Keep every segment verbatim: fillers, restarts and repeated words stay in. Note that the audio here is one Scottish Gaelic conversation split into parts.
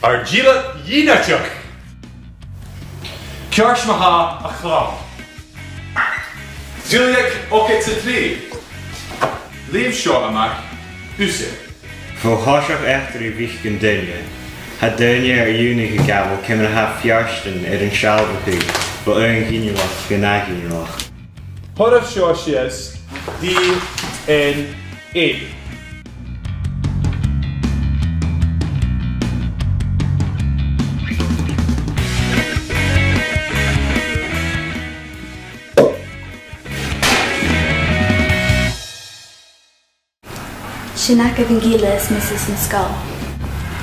Ar dìleab dhìniteach. Ceart ma-thà, a chlann. Duilleag ochdad 's a trì. Leugh seo a-mach thusa. Bho thoiseach eachdraidh mhic an duine, tha daoine air iongnadh a' gabhail ciamar a tha feartan air an sealbhachadh bho aon ghinealach gun ath ghinealach. Thoiribh seo sìos, D N A. Sin agaibh an gille is mise san sgoil.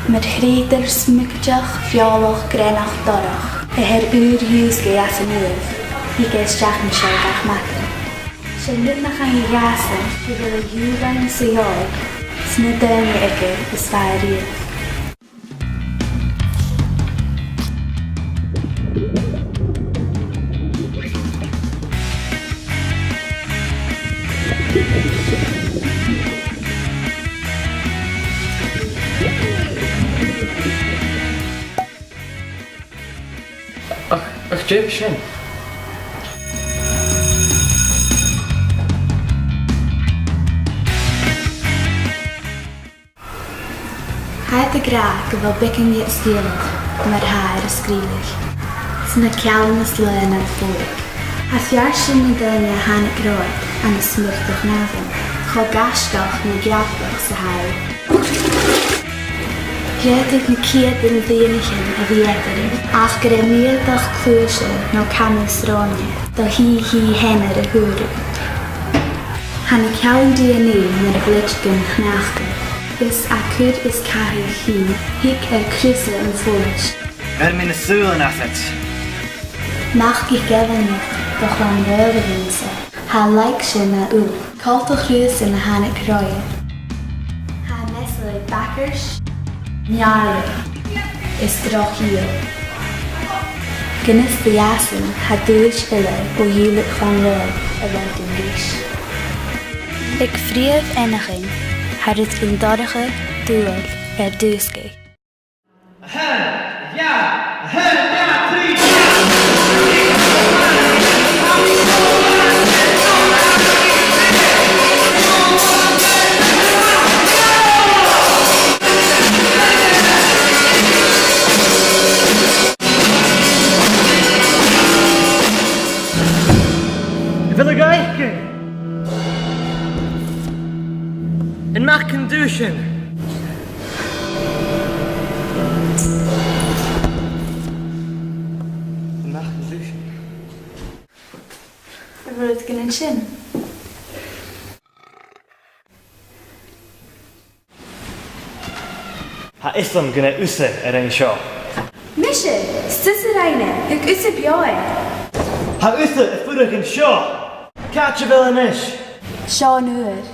Mar chreutair smiogateach, feòlach, greannach, dorch, a tha air ùr-dhiùsgadh às an uamh, thig e a-steach an seo gach madainn. 'S e rud nach eil a dh'fhaodadh gu bheil a ghiùlain 's a gheòidh 's na daoine aige is far a riamh. Ach, ach dè bha sin? Tha iad ag ràdh gu bheil beagan dhiubh sgeulachd mar-thà air an sgrìobhadh, 's na ceanglaichean is laoidhean a' bhuaidh. Tha feartan nan daoine a thàinig romhad ann an smiogatean, cho gaisgeach no gealtach 's a tha iad. Dh'fhaodadh na ceudan bliadhnaichean a bhith eatarra, ach gur e mìorbhail cluasan no camas sròine do shì-shì-sheanair a fhuaradh. Tha na ceanglaichean D N A nar bhleid gun chnapaichean, is a' cur is cathadh chinn, thig air cruthachadh am follais. Bheir mi na sùilean asat. Nach gabh geallanach do chlann Ghaelainn-sa. Tha lagh sin a dh'fhuireach. Coltach riuthasan a thàinig roimhe. Tha measail aig bagairt, neàrr is droch-shìol. Gun fhios do dh'fhàsan, tha duais eile o ghille Chlann Royal a' ruith ris. Aig freumh eanchainn, tha rud gun dorcha, dual, air diùsgadh. A h-aon, dhà, a h-aon, dhà, trì, ceathair. A bheil thu ga fhaicinn? Am mac an duine sin? Am mac an duine sin? A bheil thu ga fhaicinn? Tha fhios agam gun e thusa a rinn seo. Mise? 'S tusa a rinn e, thug thusa beò air. Tha thusa a' fuireach an seo. Càit a bheil e a-nis? Seo an uair.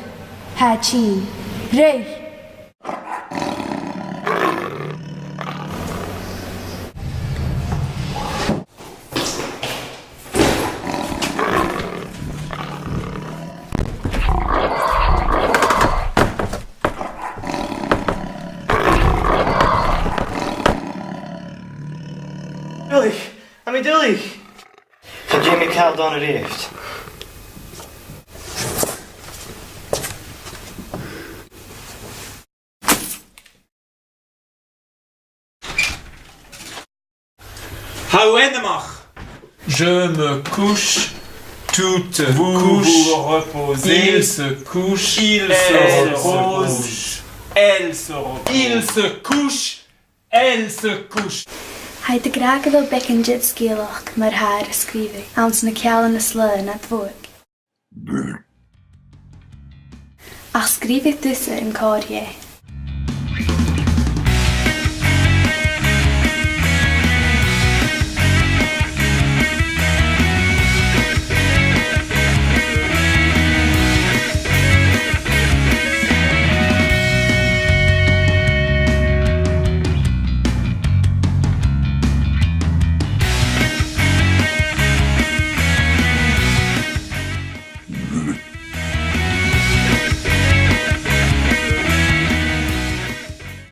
Tha e tinn. Ruith! Duilich! Tha mi duilich! Chan eil mi càil dona a-riamh. Tha thu anmoch. Je me couche, tu te couches, vous vous reposez, il se couche, elle se repose, elle se repose, il se couche, elle se couche. Tha iad ag ràdh gu bheil beagan de sgeulachd mar-thà air an sgrìobhadh anns na ceanglaichean is laoidhean a' bhuaidh. Ach sgrìobh thusa an còrr dheth.